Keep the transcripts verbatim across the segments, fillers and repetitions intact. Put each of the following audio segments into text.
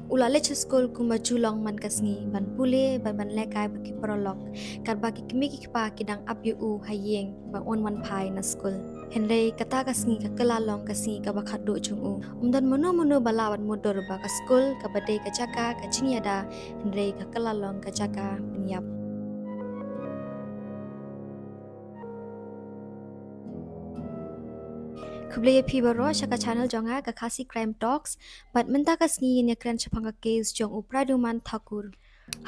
U la leit sha skul kumba ju long man ka sngi, ban pule bad ban lehkai bad ki paralok. Katba ki kmie ki kpa ki dang ap ïa u ha ïing ba un wan phai na skul. Hynrei kata ka sngi ka kylla long ka sngi kaba khatduh jong u. Ym don mano mano ba lah ban mutdur ba ka skul kaba dei ka jaka ka jingïada, hynrei ka kylla long ka jaka pynïap. Khublei ïa phi baroh sha ka channel jong nga, ka Khasi Crime Talks. Bad mynta ka sngi ngin ïakren shaphang ka case jong u Pradyuman Thakur.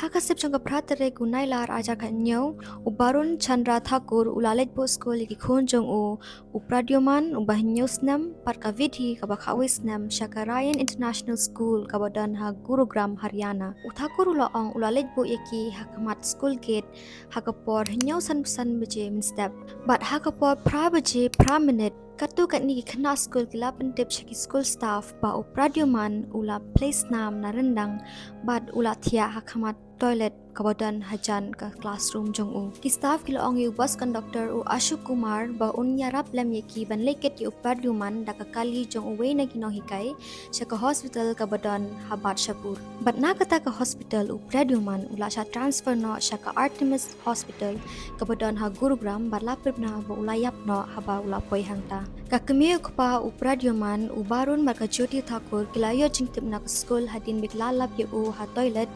Ha ka sep jong ka phra tarik u Nailar arhajar khathynñiew, u Barun Chandra Thakur u la leit buh skul ïa ki khun jong u, u Pradyuman uba hynñiew snem bad ka Vidhi kaba khatwei snem sha ka Ryan International School kaba don ha Gurugram, Haryana. U Thakur u la ong u la leit buh ïa ki ha khmat school gate ha ka por hynñiew sanphew san baje mynstep. Bad ha ka por phra baje phra minit, katto katne ki khynnah skul ki la pyntip sha ki school staff ba u Pradyuman u la plie snam na ryndang bad u la thiah ha khmat toilet kaba don hajan ka classroom jong u. Ki staff ki la ong ïa u bus conductor u Ashok Kumar ba un ïarap lem ïa ki ban leit kit ïa u Pradyuman da ka kali jong uwei na ki nonghikai sha ka hospital kaba don ha Badshahpur. Bad na kata ka hospital u Pradyuman u la shah transfer noh sha ka Artemis Hospital kaba don ha Gurugram bad la pynbna ba u la ïap noh haba u la poi hangta. Ka kmie u kpa u Pradyuman, u Barun bad ka Jyoti Thakur ki la ïoh jingtip na ka skul hadien ba ki la lap ïa u ha toilet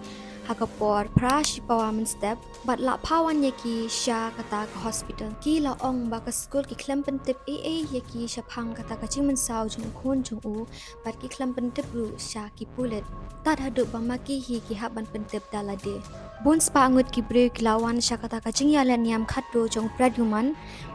ha ka por phra shi pawa mynstep bad la phah wan ïa ki sha kata ka hospital. Ki la ong ba ka skul ki khlem pyntip ei ei ïa ki shaphang kata ka jingmynsaw jong u khun jong u bad ki khlem pyntip ruh sha ki pulit. Tad haduh ba ma ki hi ki hap ban pyntip da lade. Bun spah ngut ki briew ki la wan sha kata ka jingïaleh niam khatduh jong u Pradyuman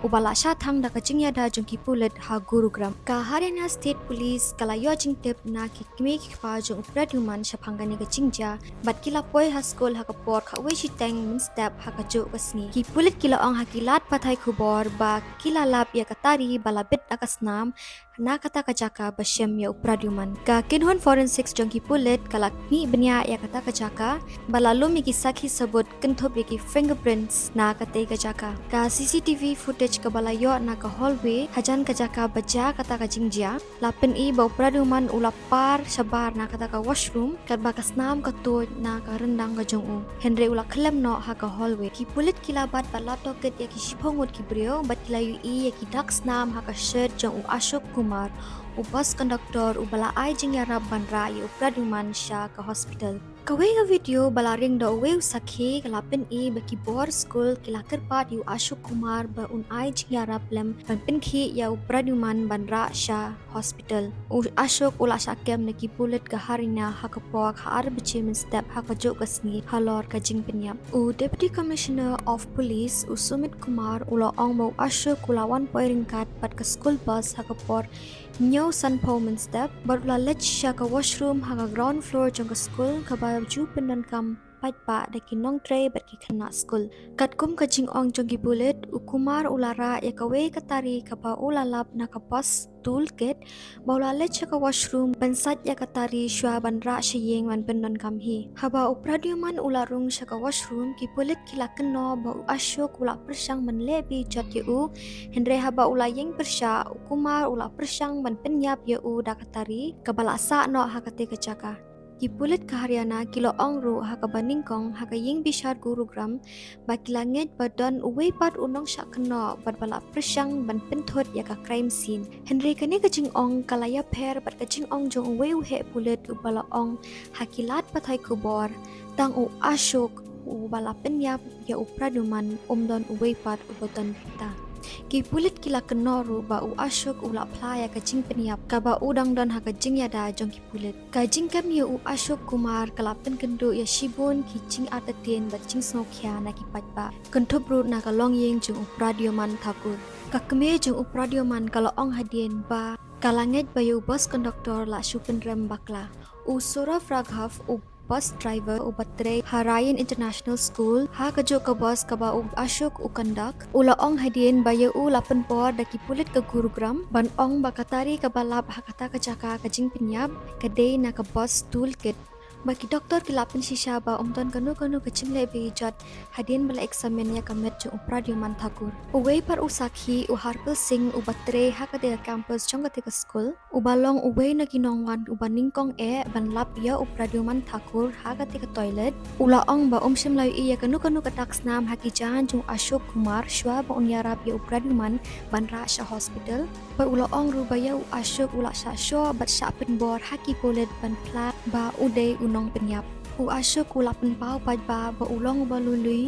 uba la shah thang da ka jingïada jong ki pulit ha Gurugram. Ka Haryana State Police ka la ïoh jingtip na ki kmie ki kpa jong u Pradyuman shaphang kane ka jingjia bad ki la poi ha skul ha ka por khatwei shiteng mynstep ha kajuh ka sngi. Ki pulit ki la ong ha ki lad pathai khubor ba ki la lap ïa ka tari ba la bit ha ka snam na kata ka jaka ba shem ïa u Pradyuman. Ka kynhun forensics jong ki pulit ka la khmih bniah ïa kata ka jaka bad la lum ïa ki sakhi sabut kynthup ïa ki fingerprints na katei ka jaka. Ka C C T V footage kaba la ïoh na ka hallway hajan ka jaka ba jia kata ka jingjia la pyni ba u Pradyuman u la par shabar na kata ka washroom katba ka snam ka tuid na ka ryndang ka jong u. Hynrei u la khyllem noh ha ka hallway. Ki pulit ki la bat bad la tohkit ïa ki shiphew ngut ki briew bad ki la ïohi ïa ki dak snam ha ka shirt jong u Ashok Kumar, u bus conductor uba la ai jingïarap ban rah ïa u Pradyuman sha ka hospital. Kawei ka video ba la ring da uwei u sakhi ka la pyni ba ki bor skul ki la kyrpad ïa u Ashok Kumar ba un ai jingïarap lem ban pynkhih ïa u Pradyuman ban rah sha hospital. U Ashok u la shah kem na ki pulit ka Haryana ha ka por khatar baje mynstep ha kajuh ka sngi halor ka jingpynïap. U Deputy Commissioner of Police u Sumit Kumar u la ong ba u Ashok u la wan poi ryngkat bad ka school bus ha ka por hynñiew sanphew mynstep bad u la leit sha ka washroom ha ka ground floor jong ka school kaba ju pyndonkam paidbah da ki nongtrei bad ki khynnah skul. Katkum ka jingong jong ki pulit, u Kumar u la rah ïa kawei ka tari kaba u la lap na ka bus toolkit ba u la leit sha ka washroom ban sait ïa ka tari shuwa ban rah sha ïing ban pyndonkam hi. Haba u Pradyuman u la rung sha ka washroom, ki pulit ki la kynnoh ba u Ashok u la pyrshang ban leh bejot ïa u, hynrei haba u la ïeng pyrshah, u Kumar u la pyrshang ban pynïap ïa u da ka tari kaba la sah noh ha katei ka jaka. Ki pulit ka Haryana ki la ong ruh ha kaba nyngkong ha ka ïing bishar Gurugram ba ki la ngeit ba don uwei pat u nongshah kynnoh bad ba la pyrshang ban pynthut ïa ka crime scene. Hynrei kane ka jingong ka la ïapher bad ka jingong jong uwei u heh pulit uba la ong ha ki lad pathai khubor, tang u Ashok uba la pynïap ïa u Pradyuman, um don uwei pat uba don bynta. Ki pulit ki la kynnoh ruh ba u Ashok u la phla ïa ka jingpynïap kaba u dang don ha ka jingïada jong ki pulit. Ka jingkem ïa u Ashok Kumar ka la pynkynduh ïa shibun ki jingartatien bad jingsngewkhia na ki paidbah, kynthup ruh na ka longïing jong u Pradyuman Thakur. Ka kmie jong u Pradyuman ka la ong hadien ba ka la ngeit ba ïa u bus conductor la shu pynrem bakla. U Saurav Raghav, u bus driver uba trei ha Ryan International School, ha kajuh ka bus kaba u Ashok u conduct, u la ong hadien ba ïa u la pynpor da ki pulit ka Gurugram ban ong ba ka tari kaba lap ha kata ka jaka ka jingpynïap ka dei na ka bus toolkit. Ba ki doktor ki la pynshisha ba ym don kano kano ka jingleh bejot hadien ba la eksamin ïa ka met jong u Pradyuman Thakur. Uwei pat u sakhi u Harpal Singh uba trei ha katei ka campus jong katei ka skul, uba long uwei na ki nongwan uba nyngkong eh ban lap ïa u Pradyuman Thakur ha katei ka toilet, u la ong ba um shym la ïohi ïa kano kano ka dak snam ha ki jaiñ jong u Ashok Kumar shuwa ba un ïarap ïa u Pradyuman ban rah sha hospital. Bad u la ong ruh ba ïa u Ashok u la shah shoh bad shah pynbor ha ki pulit ban phla ba u dei u nongpynïap. U Ashok u la pynpaw pat ba, ba u long uba lui lui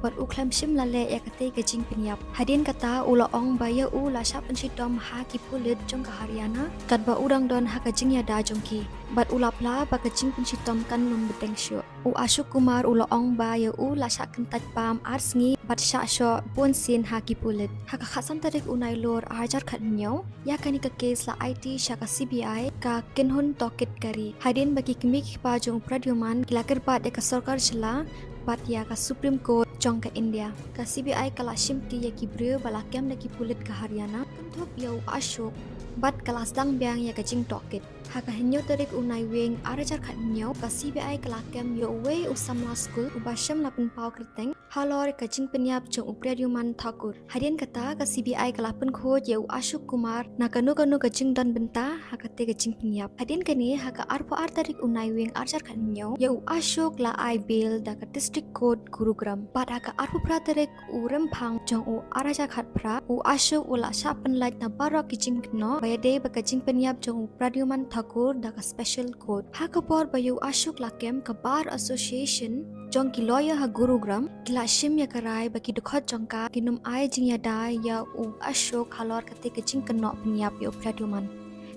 bad u khlem shym la leh ïa katei ka jingpynïap. Hadien kata u la ong ba ïa u la shah pynshitom ha ki pulit jong ka Haryana katba u dang don ha ka jingïada jong ki. Bad u la phla ba ka jingpynshitom kan ym bteng shuh. U Ashok Kumar u la ong ba ïa u la shah kyntait pam ar sngi bad shah shoh bun sien ha ki pulit. Ha ka khatsan tarik u Nailur arhajar khathynñiew, ïa kane ka case la aiti sha ka C B I ka kynhun tohkit ka ri. Hadien ba ki kmie ki kpa jong u Pradyuman ki la kyrpad ïa ka sorkar jylla bad ïa ka Supreme Court jong ka India. Ka C B I ka la shimti ïa ki briew ba la kem da ki pulit ka Haryana, kynthup ïa u Ashok, bad ka la sdang biang ïa ka jingtohkit. Ha ka hynñiew tarik u Naiwieng arhajar khathynñiew, ka C B I ka la kem ïa uwei u samla skul uba shym la pynpaw kyrteng halor ka jingpynïap jong u Pradyuman Thakur. Hadien kata ka C B I ka la pynkhuid ïa u Ashok Kumar na kano kano ka jingdon bynta ha katei ka jingpynïap. Hadien kane ha ka arphew ar tarik u Naiwieng arhajar khathynñiew, ïa u Ashok la ai bail da ka District Court Gurugram. Bad ha ka arphew phra tarik u Rymphang jong u arhajar khatphra, u Ashok u la shah pynlait na baroh ki jingkynnoh ba ïadei bad ka jingpynïap jong u Pradyuman Thakur da ka Special Court. Ha ka por ba ïa u Ashok la kem, ka Bar Association jong ki lawyer ha Gurugram ki la shim ïa ka rai ba ki dkhot jong ka kin ym ai jingïada ïa u Ashok halor katei ka jingkynnoh pynïap ïa u Pradyuman.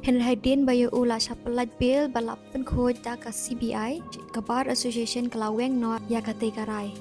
Hynrei hadien ba ïa u la shah pynlait bail bad la pynkhuid da ka C B I, ka Bar Association ka la weng noh ïa katei ka rai.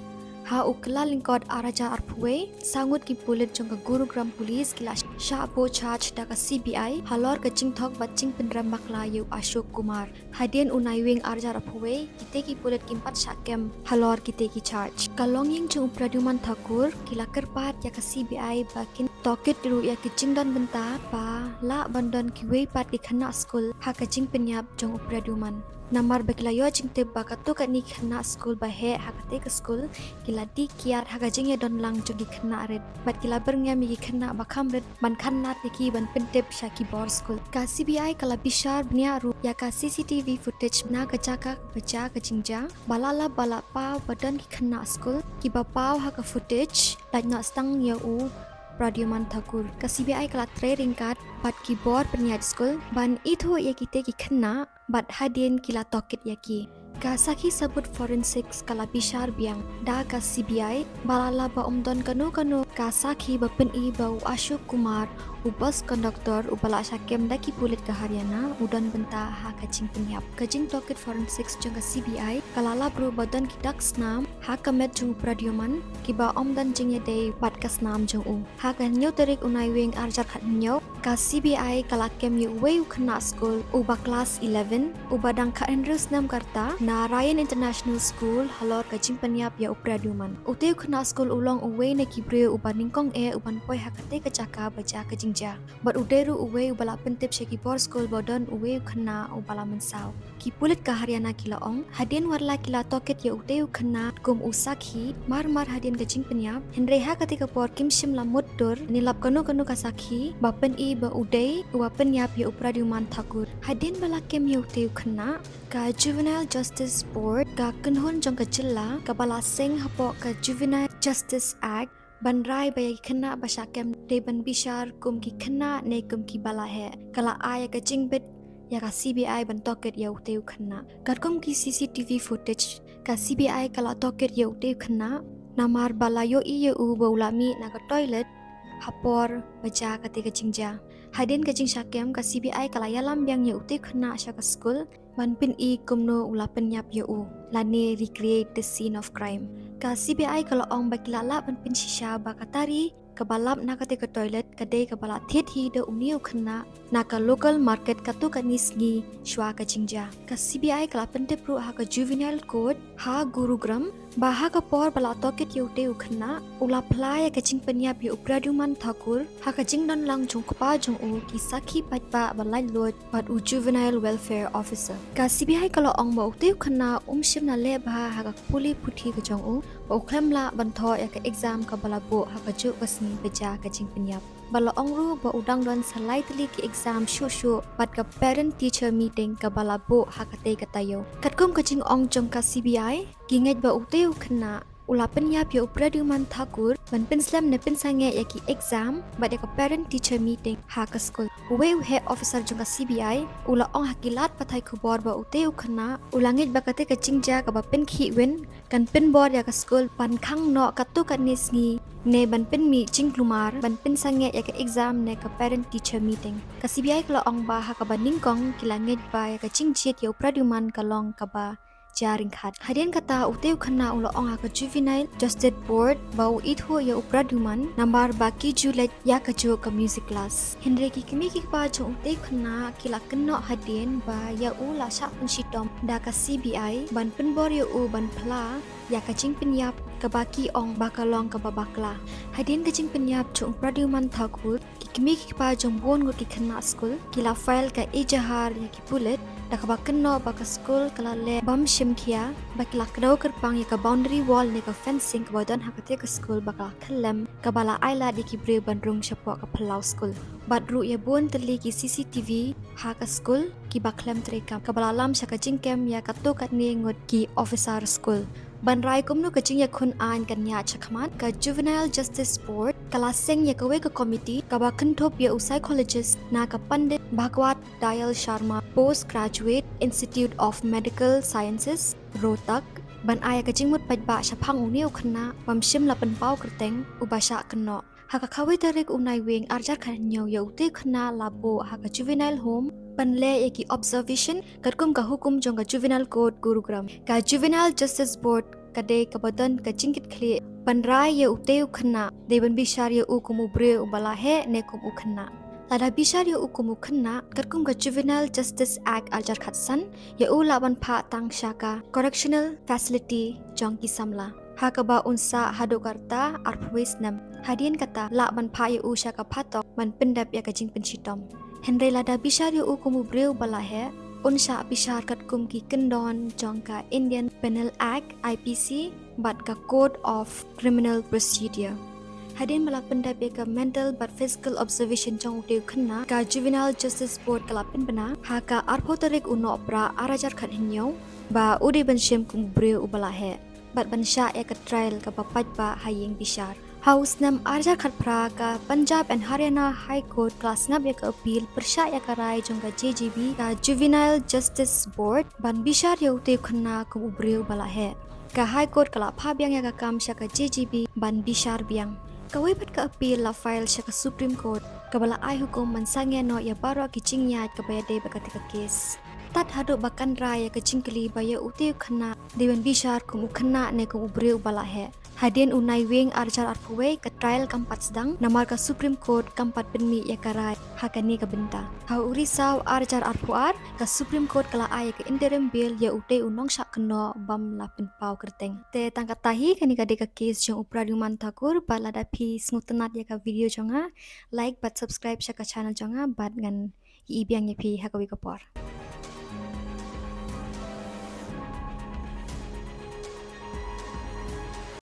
Ha u Kyllalyngkot arhajar arphew wei, saw ngut ki pulit jong ka Gurugram Police ki la shah buh charge da ka C B I halor ka jingthok bad jingpynrem bakla ïa u Ashok Kumar. Hadien u Naiwieng arhajar arphew wei, kitei ki pulit kim pat shah kem halor kitei ki charge. Ka longïing jong u Pradyuman Thakur ki la kyrpad ïa ka C B I ba kin tohkit ruh ïa ki jingdon bynta ba lah ban don kiwei pat ki khynnah skul ha ka jingpynïap jong u Pradyuman. Namar ba ki la ïoh jingtip ba katto katne ki khynnah skul ba heh ha katei ka skul ki la dih kiad ha ka jingïadon lang jong ki khynnah rit bad ki la byrngem ïa ki khynnah ba kham rit ban khannad ïa ki ban pyntip sha ki bor skul. Ka C B I ka la bishar bniah ruh ïa ka C C T V footage na ka jaka ba jia ka jingjia, ba la lap ba la paw ba don ki khynnah skul kiba paw ha ka footage lait noh sdang ïa u Pradyuman Thakur. Ka C B I ka la trei ryngkat bad ki bor pynïaid skul ban ithuh ïa kitei ki khynnah bad hadien ki la tohkit ïa ki. Ka sakhi sabut forensics ka la bishar biang da ka C B I ba la lap ba ym don kano kano ka sakhi ba pyni ba u Ashok Kumar, u bus conductor uba la shah kem da ki pulit ka Haryana, u don bynta ha ka jingpynïap. Ka jingtohkit forensics jong ka C B I ka la lap ruh ba don ki dak snam ha ka met jong u Pradyuman kiba ym don jingïadei bad ka snam jong u. Ha ka hynñiew tarik u Naiwieng arhajar khathynñiew, ka C B I ka la kem ïa uwei u khynnah skul uba klas eleven, uba dang khathynriew snem ka rta, na Ryan International School halor ka jingpynïap ïa u Pradyuman. Utei u khynnah skul u long uwei na ki briew uba nyngkong eh uban poi ha katei ka jaka ba jia ka jingjia. Bad u dei ruh uwei uba la pyntip sha ki bor skul ba don uwei u khynnah uba la mynsaw. Ki pulit ka Haryana ki la ong, hadien watla ki la tohkit ïa utei u khynnah kum u sakhi mar mar hadien ka jingpynïap, hynrei ha katei ka por kim shym la mutdur ne lap kano kano ka sakhi ba pyni ba u dei uba pynïap ïa u Pradyuman Thakur. Hadien ba la kem ïa utei u khynnah, ka Juvenile Justice Board, ka kynhun jong ka jylla kaba la seng hapoh ka Juvenile Justice Act, ban rai ba ïa ki khynnah ba shah kem dei ban bishar kum ki khynnah ne kum kiba la heh, ka la ai ïa ka jingbit ïa ka C B I ban tohkit ïa utei u khynnah. Katkum ki C C T V footage, ka C B I ka la tohkit ïa utei u khynnah namar ba la ïohi ïa u ba u la mih na ka toilet ha por ba jia katei ka jingjia. Hadien ka jingshah kem, ka C B I ka la ïalam biang ïa utei u khynnah sha ka skul ban pyni kumno u la pynïap ïa u lane recreate the scene of crime. Ka C B I ka la ong ba ki la lah ban pynshisha ba ka tari kaba lap na katei ka toilet ka dei kaba la thied hi da une u khynnah na ka local market katto katne sngi shuwa ka jingjia. Ka C B I ka la pyntip ruh ha ka Juvenile Court ha Gurugram Ba ha ka por ba la tohkit ïa utei u khynnah, u la phla ïa ka jingpynïap ïa u Pradyuman Thakur ha ka jingdon lang jong u kpa jong u, ki sakhi paidbah ba laitluid bad u Juvenile Welfare Officer. Ka C B I ka la ong ba utei u khynnah um shym la leh bha ha ka pule puthi ka jong u, ba u khlem lah ban thoh ïa ka exam kaba la buh ha kajuh ka sngi ba jia ka jingpynïap. Ba la ong ruh ba u dang don sa lai tylli ki exam shuh shuh bad ka parent teacher meeting kaba la buh ha katei ka taïew. Katkum ka jingong jong ka C B I, ki ngeit ba utei u khynnah u la pynïap ïa u Pradyuman Thakur ban pynslem ne pynsangeh ïa ki exam bad ïa ka parent teacher meeting ha ka skul. Uwei u heh officer jong ka C B I u la ong ha ki lad pathai khubor ba utei u khynnah u la ngeit ba katei ka jingjia kaba pynkhih win kan pynbor ïa ka skul ban khang noh katto katne sngi ne ban pynmih jingkulmar ban pynsangeh ïa ka exam ne ka parent teacher meeting. Ka C B I ka la ong ba ha kaba nyngkong ki la ngeit ba ïa ka jingjied ïa u Pradyuman ka long kaba jia ryngkat. Hadien kata utei u khynnah u la ong ha ka Juvenile Justice Board ba u ithuh ïa u Pradyuman namar ba ki ju leit ïa kajuh ka music class. Hynrei ki kmie ki kpa jong utei u khynnah ki la kynnoh hadien ba ïa u la shah pynshitom da ka C B I ban pynbor ïa u ban phla ïa ka jingpynïap kaba ki ong ba ka long kaba bakla. Hadien ka jingpynïap jong u Pradyuman Thakur, ki kmie ki kpa jong bun ngut ki khynnah skul ki la file ka ejahar ïa ki pulit da kaba kynnoh ba ka skul ka la leh bym shim khia, ba ki la kdew kyrpang ïa ka boundary wall ne ka fencing kaba don ha katei ka skul ba ka la khyllem, kaba la ailad ïa ki briew ban rung shapoh ka phyllaw skul. Bad ruh ïa bun tylli ki C C T V ha ka skul kiba khlem treikam, kaba la lam sha ka jingkem ïa katto katne ngut ki officer skul. Ban rai kumno ka jingïakhun aiñ kan ïaid shakhmat, ka Juvenile Justice Board ka la seng ïa kawei ka komiti kaba kynthup ïa u psychologist na ka Pandit Bhagwat Dayal Sharma Postgraduate Institute of Medical Sciences, Rohtak, ban ai ïa ka jingmut paidbah shaphang une u khynnah bym shym la pynpaw kyrteng uba shah kynnoh. Ha ka khatwei tarik u Naiwieng arhajar khathynñiew ïa utei u khynnah la buh ha ka juvenile home ban leh ïa ki observation katkum ka hukum jong ka Juvenile Court Gurugram. Ka Juvenile Justice Board ka dei kaba don ka jingkitkhlieh ban rai ïa utei u khynnah, dei ban bishar ïa u kum u briew uba la heh ne kum u khynnah. Lada bishar ïa u kum u khynnah katkum ka Juvenile Justice Act arhajar khatsan, ïa u lah ban phah tang sha ka correctional facility jong ki samla, ha kaba un sah haduh ka rta arphew snem. Hadien kata lah ban phah ïa u sha ka phatok ban pyndep ïa ka jingpynshitom. Hynrei lada bishar ïa u kum u briew uba la heh, un shah bishar katkum ki kyndon jong ka Indian Penal Act, I P C, bad ka Code of Criminal Procedure. Hadien ba la pyndep ïa ka mental bad physical observation jong utei u khynnah, ka Juvenile Justice Board ka la pynbna ha ka arphew tarik u Nohprah arhajar khathynñiew ba u dei ban shim kum u briew uba la heh bad ban shah ïa ka trial kaba paidbah ha ïing bishar. Ha u snem arhajar khatphra, ka Punjab and Haryana High Court ka la sngap ïa ka appeal pyrshah ïa ka rai jong ka J J B, ka Juvenile Justice Board, ban bishar ïa utei u khynnah kum u briew uba la heh. Ka High Court ka la phah biang ïa ka kam sha ka J J B ban bishar biang. Kawei pat ka appeal la file sha ka Supreme Court, kaba la ai hukum ban sangeh noh ïa baroh ki jingïaid kaba ïadei bad katei ka case. Tad haduh ba kan rai ïa ka jingkylli ba ïa utei u khynnah dei ban bishar kum u khynnah ne kum u briew uba la heh. Hadien u Naiwieng arhajar arphew wei ka trial kam pat sdang namar ka Supreme Court kam pat pynmih ïa ka rai ha kane ka bynta. Ha u Risaw arhajar arphew ar ka Supreme Court ka la ai ïa ka interim bail ïa utei u nongshah kynnoh bym la pynpaw kyrteng. Te tang katta hi, kane ka dei ka case jong u Pradyuman Thakur. Bad lada phi sngewtynnat ïa ka video jong nga, like bad subscribe sha ka channel jong nga bad ngan ïa biang ïa phi ha kawei ka por.